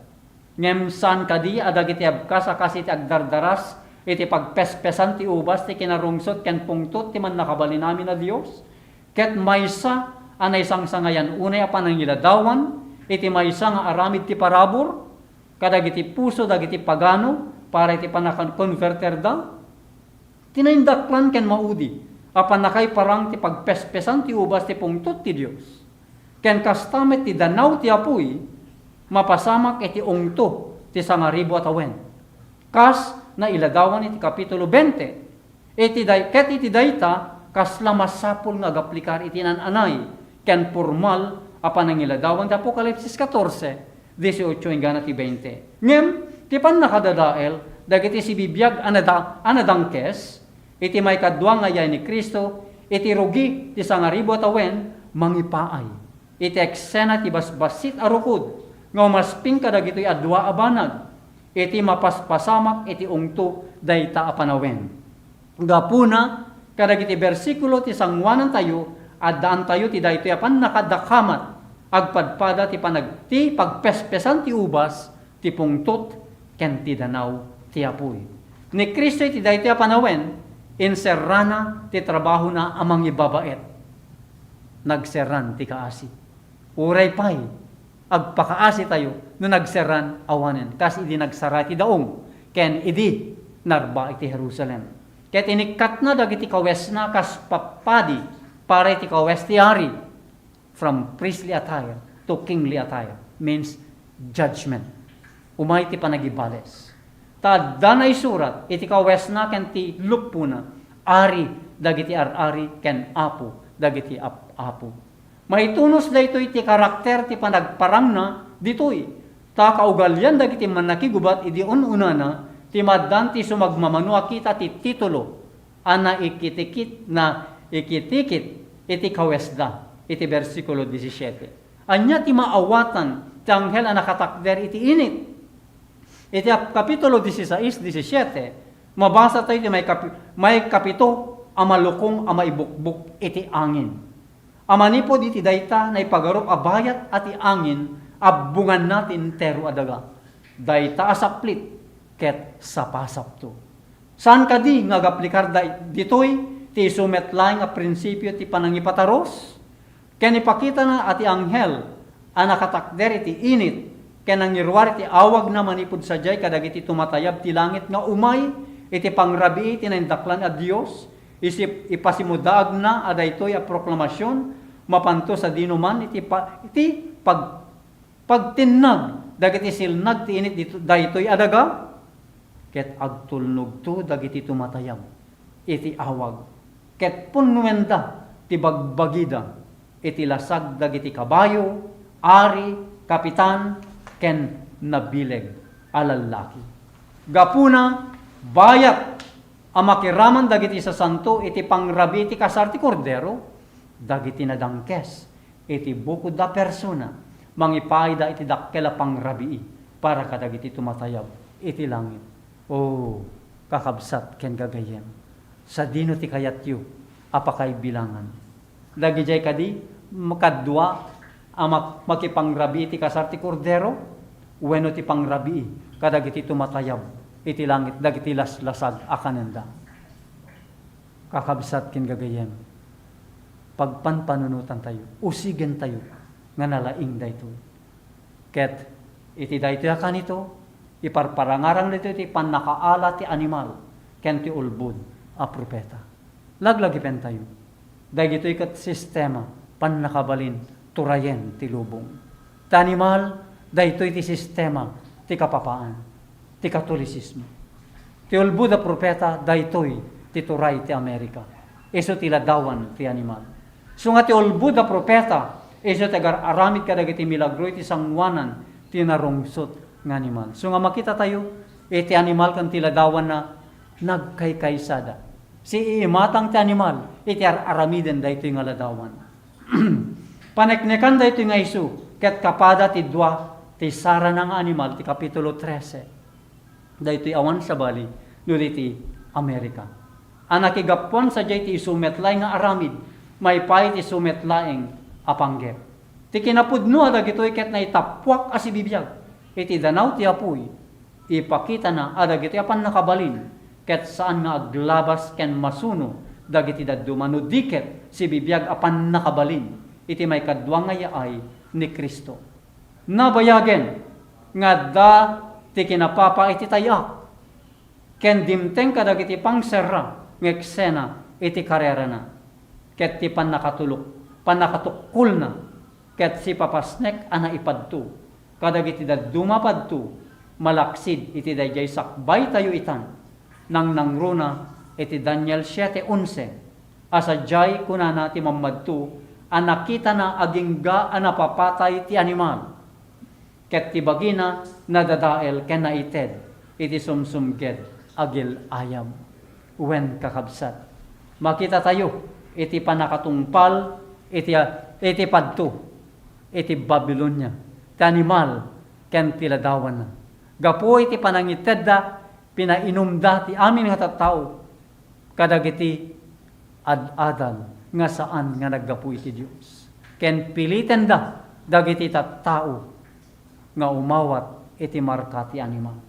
Ngem saan kadi a dagiti abkas a kas iti agdardaras iti pagpespesan ti ubas ti kinarungsot ken pungtot ti mannakabalin amin a Dios? Ket maysa a naisangsangayan unay a panangiladawan iti maysa nga aramid ti parabur kadagiti puso dagiti pagano para iti panakonverterda. Ti naindaklan ken maudi a pannakaiparang ti pagpespesan ti ubas ti pungtot ti Dios. Ken kasta met ti danaw ti apuy, mapasamak iti ungto ti sangaribu a tawen. Kas nailadawan iti kapitulo bente, iti day-, ket iti dayta, kasla masapul nga agaplikar iti nan-anay ken pormal a panangiladawan ti Apokalipsis katorse, dieciocho inggana ti veinte. Ngem, ti pannakadadael dagiti sibibiag a nada-, a nadangkes iti maikadua nga yaay ni Cristo iti rugi ti sangaribu a tawen, mangipaay. iti eksena ti basbassit a rukod nga umasping kadagitoy a dua a banag iti mapaspasamak iti ungto dayta a panawen. Gapuna, kadagiti bersikulo ti sanguanantayo, addaantayo ti daytoy a pannakadakamat, agpadpada ti panag-, ti pagpespesan ti ubas, ti pungtot, ken ti danaw ti apuy. Ni Cristo iti daytoy a panawen, inserrana ti trabahona a mangibabaet. Nagserran ti kaasi. Uray pay, agpakaasitayo no nagserran awanen, kas idi nagsara iti daong, ken idi narba iti Jerusalem. Ket inikkatna dagiti kawesna kas pappadi para iti kawes ti ari. From priestly attire to kingly attire means judgment. Umay ti panagibales. Ta adda naisurat iti kawesna ken ti luppona, ari dagiti ar-ari ken apo dagiti ap-apo. Maitunus daytoy ti karakter ti panagparangna ditoy, ta kaugalian dagiti mannakigubat idi un-unana ti maaddan ti sumagmamano a kita ti titulo a naikitikit, naikitikit iti kawesda iti bersikulo disisiete. Ania ti maawatan ti anghel a nakatakder iti init? Iti ap-, Kapitulo dieciséis, disisiete, mabasa tayo iti maikapi-, maikapito a malukong a maibukbok iti angin. A manipud iti dayta naipagarup a bayat a ti angin, abbonganna ti entero a daga. Dayta a saplit ket sapasapto. Saan kadi nga agaplikar day-, ditoy ti isu met laeng a prinsipio ti panangipatarus? Ken ipakitana a ti anghel a nakatakder iti init ken nangiruar iti awagna manipud sadiay kadagiti tumatayab ti langit nga umay iti pangrabii ti naindaklan a Dios, isip ipasimudaagna a daytoy a proklamasion mapanto sadino man iti pa-, iti pag-, pagtinnag dagiti silnag ti init dito-, daytoy a daga, ket agtulnogto dagiti tumatayab iti awag, ket punnuenda ti bagbagida iti lasag dagiti kabayo, ari, kapitan, ken nabileg a lallaki. Gapuna, bayat a makiraman dagiti sasanto iti pangrabii ti kasar ti Kordero, dagiti nadangkes iti bukod a persona, mangipaayda iti dakkel a pangrabii para kadagiti tumatayab iti langit. O, kakabsat ken gagayyem, sadino ti kayatyo a pakaibilangan? Dagidiay kadi, makadua a mak-, makipangrabii iti kasar ti Kordero wenno ti pangrabii kadagiti tumatayab iti langit dagiti laslasag a kanenda? Kakabsat ken gagayyem, pagpanpanunotantayo, usigentayo nga nalaing daytoy. Ket iti daytoy a kanito, iparparangarang daytoy ti pannakaala ti animal ken ti ulbod a profeta. Laglagipentayo. Dagitoy ket sistema, pannakabalin, turayen ti lubong. Ti animal, daytoy ti sistema ti kapapaan, ti Katolisismo. Ti ulbod a profeta, daytoy ti turay ti Amerika. Isu ti ladawan ti animal. Isu nga ti ulbod a profeta, isu ti agar-aramid kadagiti milagro iti sanguanan ti narungsot nga animal. Isu nga makitatayo, iti animal ken ti ladawanna nagkaykaysada. Siimatang ti animal iti ar-aramiden daytoy nga ladawan. Paneknekan daytoy nga isu ket kapada ti dua ti sarana nga animal ti Kapitulo trese. Daytoy awan sabali no di ti Amerika. A nakigapuan sadiay ti isu met laeng nga aramid, maipaay ti isu met laeng a panggep. Ti kinapudno a dagitoy ket naitappuak a sibibiag iti danaw ti apuy. Ipakitana a dagitoy a pannakabalin ket saan nga aglabas ken masuno dagiti dadduma no di ket sibibiag a pannakabalin iti maikadua nga yaay ni Cristo. Nabayagen nga adda ti kinapapa iti tay-ak ken dimteng kadagiti pangserra nga eksena iti karerana ket ti pannakatulok-, pannakatukkolna ket sipapasnek a naipadto kadagiti dadduma padto malaksid iti daydiay sakbaytayo itan, nangnangruna iti Daniel siete onse, a sadiay kunana ti mammadto a nakitana agingga a napapatay ti animal, ket ti bagina nadadael ken naited iti sumsumged a gil-ayab. Wen, kakabsat, makitatayo iti pannakatungpal iti, iti padto iti Babilonia ti animal ken ti ladawanna. Gapu iti panangitedda, pinainumda ti amin nga tattao kadagiti ad-adal nga saan nga naggapu iti Dios. Ken pilitenda dagiti tattao nga umawat iti marka ti animal.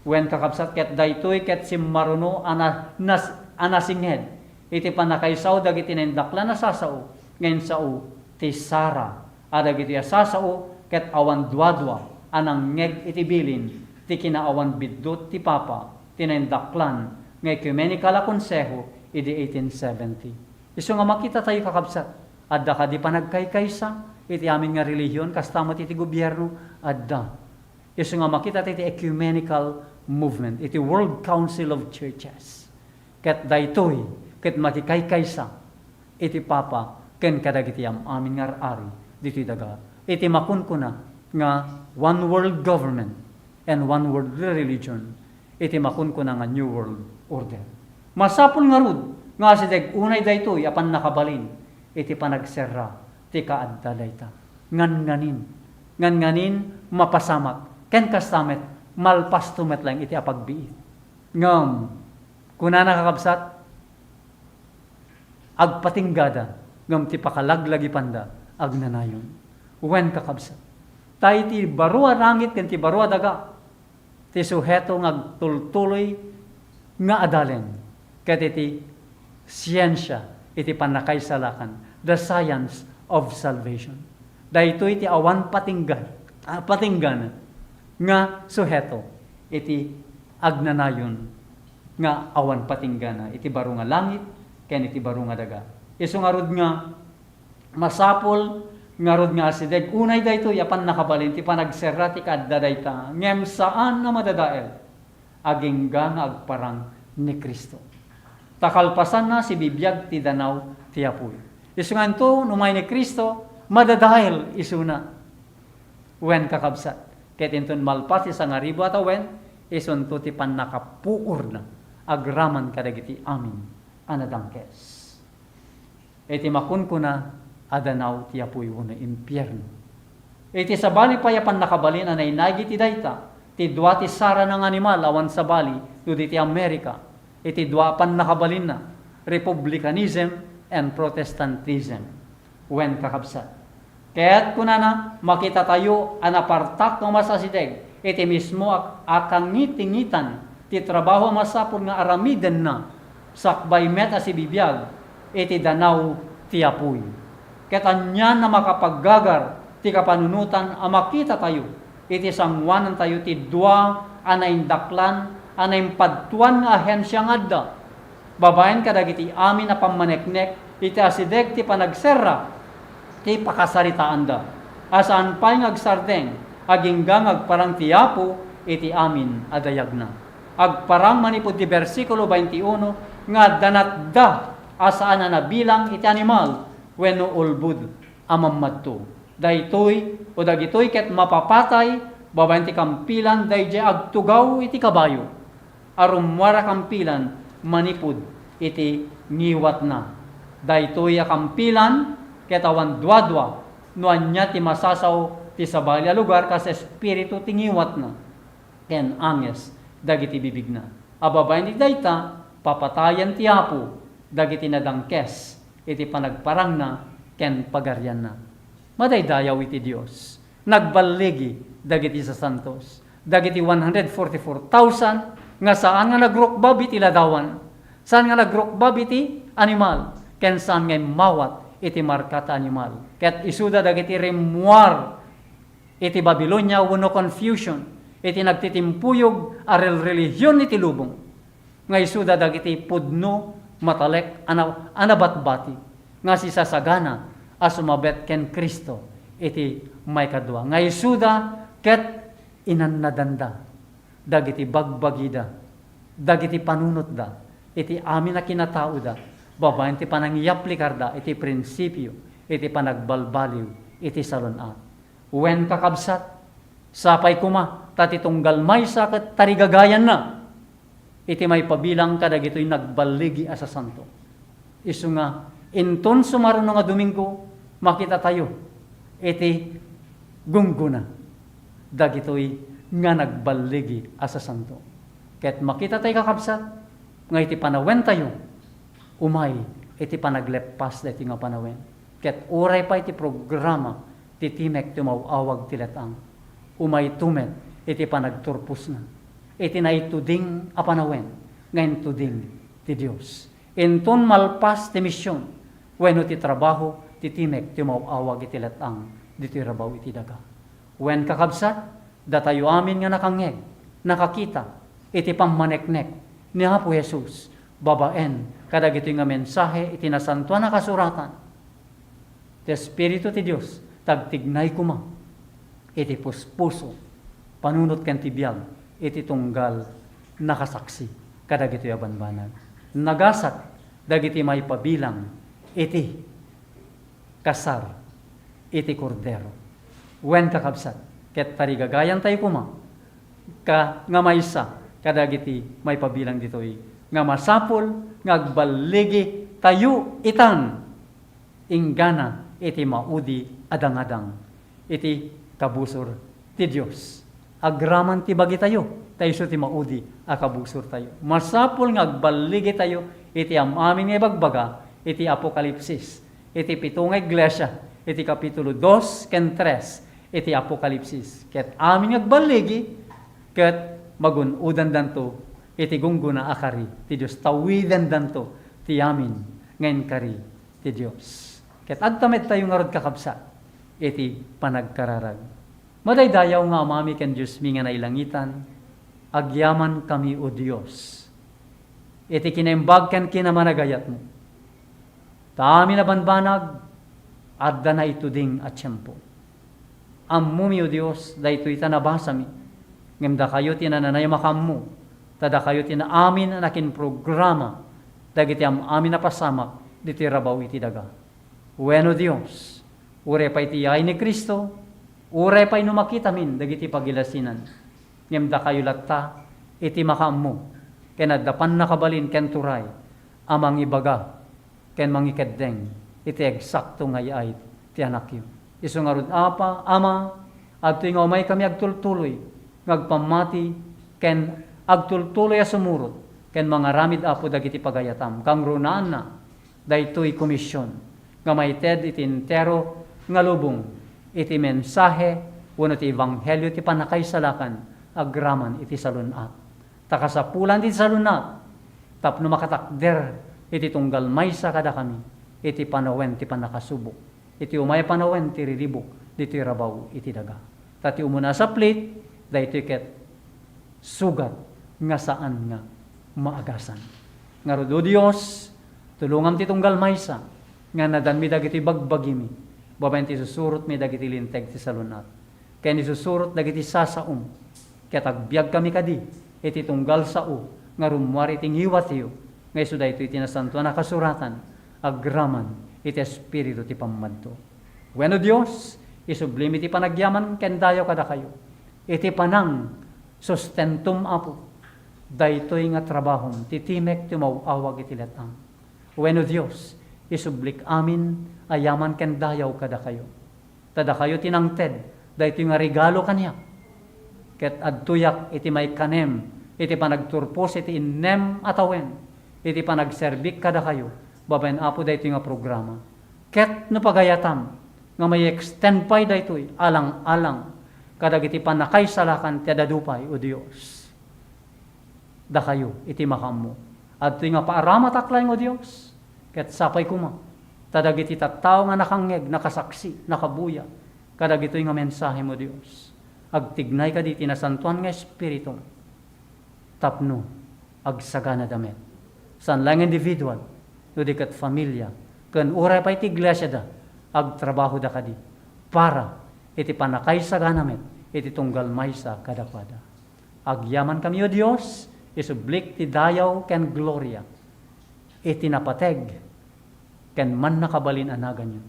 Wen, kakabsat, ket daytoy ket simmaruno a na-, nas-, a nasinged iti pannakaisao dagiti naindaklan a sasao nga insao ti Sara a dagitoy a sasao ket awan duadua a nangngeg iti bilin ti kinaawan biddut ti Papa ti naindaklan nga Ecumenical a Konseho idi eighteen seventy. Isu nga makitatayo, kakabsat, adda kadi panagkaykaysa iti amin nga relihiyon, kasta met iti gobierno? Adda. Isu nga makita ti ecumenical movement iti World Council of Churches. Ket daytoy ket makikaykaysa iti Papa ken kadagiti am-amin nga ar-ari ditoy daga. Iti makunkuna nga one world government and one world religion, iti makunkuna nga New World Order. Masapul ngarud nga asideg unay daytoy a pannakabalin iti panagserra ti kaadda dayta. Ngan-nganin, ngan-nganin mapasamak, ken kasta met, malpasto met laeng iti apagbiit. Ngem, kunana, kakabsat, agpatinggada, ngem ti pakalaglagipanda agnanayon. Wen, kakabsat, ta iti baro a langit ken ti baro a daga, ti suheto nga agtultuloy nga adalen ket iti siensia iti pannakaisalakan, the science of salvation. Daytoy ti awan patingga-, ah, patinggana nga suheto iti agnanayon nga awan patinggana iti baro nga langit ken iti baro nga daga. Isu ngarud nga masapul ngarud nga asideg unay daytoy a pannakabalin ti panagserra ti kaadda dayta, ngem saan a madadael agingga nga agparang ni Cristo. Ta kalpasanna, sibibiag ti danaw ti apuy. Isu nga inton umay ni Cristo, madadael isuna. Wen, kakabsat, ket inton malpas ti sangaribu a tawen, isunto ti pannakapuorna agraman kadagiti amin a nadangkes. Iti makunkuna a danaw ti apuy wenno impierno. Iti sabali pay a pannakabalin a nainaygi ti dayta, ti dua ti sarana nga animal awan sabali no di ti Amerika, iti dua a pannakabalinna, republicanism and Protestantism. Wen, kakabsat. Ket kunana, makitatayo a napartak nga masasideg iti mismo a, a kangitingitan ti trabaho a masapul nga aramidenna sakbay met a sibibiag iti danaw ti apuy. Ket anian a makapaggagar ti kapanunotan a makitatayo iti sanguanantayo ti dua a naindaklan a naimpadtuan nga ahensia nga adda babaen kadagiti amin a pammaneknek iti asideg ti panagserra ti pakasaritaanda, a saan pay nga agsardeng agingga nga agparang ti Apo iti amin a dayagna. Agparang manipud ti bersikulo twenty-one nga adda natda a saan a nabilang iti animal wenno ulbod a mammadto. Daytoy o dagitoy ket mapapatay babaen ti kampilan daydiay agtugaw iti kabayo a rummuar a kampilan manipud iti ngiwatna. Daytoy a kampilan ket awan duadua no ania ti masasao ti sabali a lugar kas espiritu ti ngiwatna ken anges dagiti bibigna. A babaen iti dayta, papatayen ti Apo dagiti nadangkes iti panagparangna ken pagarianna. Madaydayaw iti Dios. Nagballigi dagiti sasantos, dagiti one hundred forty-four thousand nga saan nga nagrukbab iti ladawan, saan nga nagrukbab iti animal, ken saan nga immawat iti marka ti animal. Ket isuda dagiti rimmuar iti Babilonia wenno confusion, iti nagtitimpuyog a rel-, relihion iti lubong. Nga isuda dagiti pudno matalek a na-, a nabatbati nga sisasagana a sumabet ken Cristo iti maikadua. Nga isuda ket inannadanda dagiti bagbagida, dagiti panunotda, iti amin a kinataoda, babaen ti panangiaplikarda iti prinsipio iti panagbalbaliw iti salun-at. Wen, kakabsat, sapay koma ta ti tunggal maysa ket tarigagayanna iti maipabilang kadagitoy nagballigi a sasanto. Isu nga, inton sumaruno nga Domingo, makitatayo iti gunggona dagitoy nga nagballigi a sasanto. Ket makita tayo, kakabsat, nga iti panawentayo, umay iti panagleppas daytoy nga panawen. Ket uray pay ti programa ti timek ti umaw-awag ti let-ang, umayto met iti panagturposna iti naituding a panawen nga intuding ti Dios. Inton malpas ti mision wenno ti trabaho ti timek ti umaw-awag iti let-ang ditoy rabaw iti daga. Wen, kakabsat, datayo amin nga nakangngeg, nakakita iti pammaneknek ni Apo Jesus babaen kadagitoy nga mensahe iti Nasantoan a Kasuratan. Ti Espiritu ti Dios tagtignay koma iti puspuso, panunot ken ti biag iti tunggal nakasaksi kadagitoy a banbanag. Nagasat dagiti maipabilang iti kasar iti Kordero. Wen, kakabsat, ket tarigagayantayo koma ka, nga maysa kadagiti maipabilang ditoy nga masapul nga agballigi tayo itan inggana iti maudi a dangadang iti kabusor ti Dios. Agraman ti bagitayo, ta isu ti maudi a kabusortayo. Masapul nga agballigi tayo iti am-amin nga ibagbaga iti Apokalipsis, iti pito nga iglesia, iti kapitulo dos ken tres iti Apokalipsis. Ket amin nga agballigi, ket magun-odandanto iti gunggona a kari ti Dios, tawidendanto ti amin nga inkari ti Dios. Ket adda met tayo ngarud, kakabsat, iti panagkararag. Madaydayaw nga Amami ken Diosmi nga nailangitan, agyamankami, O Dios, iti kinaimbag ken kinamanagayatmo. Ta amin a banbanag, adda naituding a tiempo. Ammomi, O Dios, daytoy ta nabasami, ngem dakayo ti nananay a makaammo, ta dakayo ti naamin a nakinprograma dagiti am-amin a pasamak ditoy rabaw iti daga. Wen, O Dios, uray pay ti yaay ni Cristo, uray pay no makitamin dagiti pagilasinan, ngem dakayo latta iti makaammo, ken adda pannakabalin ken turay a mangibaga ken mangikeddeng iti eksakto nga yaay ti Anakyo. Isu ngarud, Apa, Ama, adtoy nga umaykami agtultuloy nga agpammati ken agtultuloy a sumurot ken mangaramid, Apo, dagiti pagayatam. Kangrunaanna daytoy komision nga maited iti entero nga lubong iti mensahe wenno ti ebanghelio ti pannakaisalakan agraman iti salun-at. Ta kasapulan ti salun-at tapno makatakder iti tunggal maysa kadakami iti panawen ti pannakasubok, iti umay a panawen ti riribuk ditoy rabaw iti daga. Ta ti umuna a saplit, daytoy ket sugat nga saan nga maagasan. Ngarud, O Dios, tulongam ti tunggal maysa nga nadanmi dagiti bagbagimi babaen ti susurotmi dagiti linteg ti salun-at ken isusurot dagiti sasaom, ket agbiagkami kadi iti tunggal sao nga rummuar iti ngiwatyo, nga isu daytoy ti Nasantoan a Kasuratan agraman iti espiritu ti pammadto. Wenno, Dios, isublimi ti panagyaman ken dayaw kadakayo iti panangsustentom, Apo, daytoy nga trabahom ti timek ti umaw-awag iti let-ang. Wenno, Dios, isublik amin a yaman ken dayaw kadakayo. Ta dakayo ti nangted daytoy nga regalo kaniak. Ket adtoyak iti maikanem iti panagturpos iti innem a tawen iti panagserbik kadakayo babaen, Apo, daytoy nga programa. Ket no pagayatam nga mai-extend pay daytoy alang-alang kadagiti pannakaisalakan ti ad-adu pay, O Dios, dakayo iti makaammo. Adtoy nga paaramatak laeng, O Dios, ket sapay koma ta dagiti tattao nga nakangngeg, nakasaksi, nakabuya kadagitoy nga mensahem, O Dios, agtignay kadi ti Nasantoan nga Espiritum tapno agsaganada met. Saan laeng individual, no di ket familia, ken uray pay ti iglesiada, agtrabahoda kadi para iti pannakaisagana met iti tunggal maysa kadakuada. Agyamankami, O Dios, isublik ti dayaw ken gloria iti napateg ken mannakabalin a naganyo.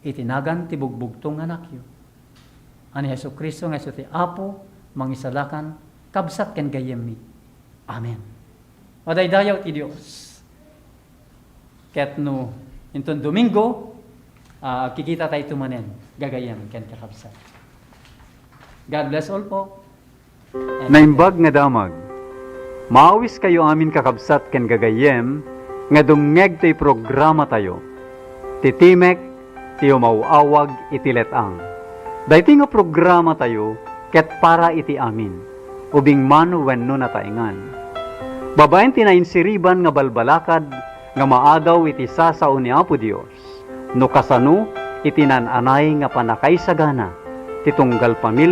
Iti nagan ti bugbugtong nga Anakyo a ni Jesu-Cristo nga isu ti Apo, Mangisalakan, Kabsat ken Gayyemmi. Amen. Madaydayaw ti Dios. Ket no inton Domingo, Ah, agkikita tayo manen, gagayyem ken kakabsat. God bless all po. And Naimbag nga damag. Maawiskayo amin, kakabsat ken gagayyem, nga dumngeg toy programatayo, ti Timek ti Umaw-awag iti Let-ang. Daytoy nga programatayo ket para iti amin, ubing man wenno nataengan. Babaen ti nainsiriban nga balbalakad nga maadaw iti sasao ni Apo Dios, no kasano iti naan-anay nga pannakaisagana ti tunggal pamilya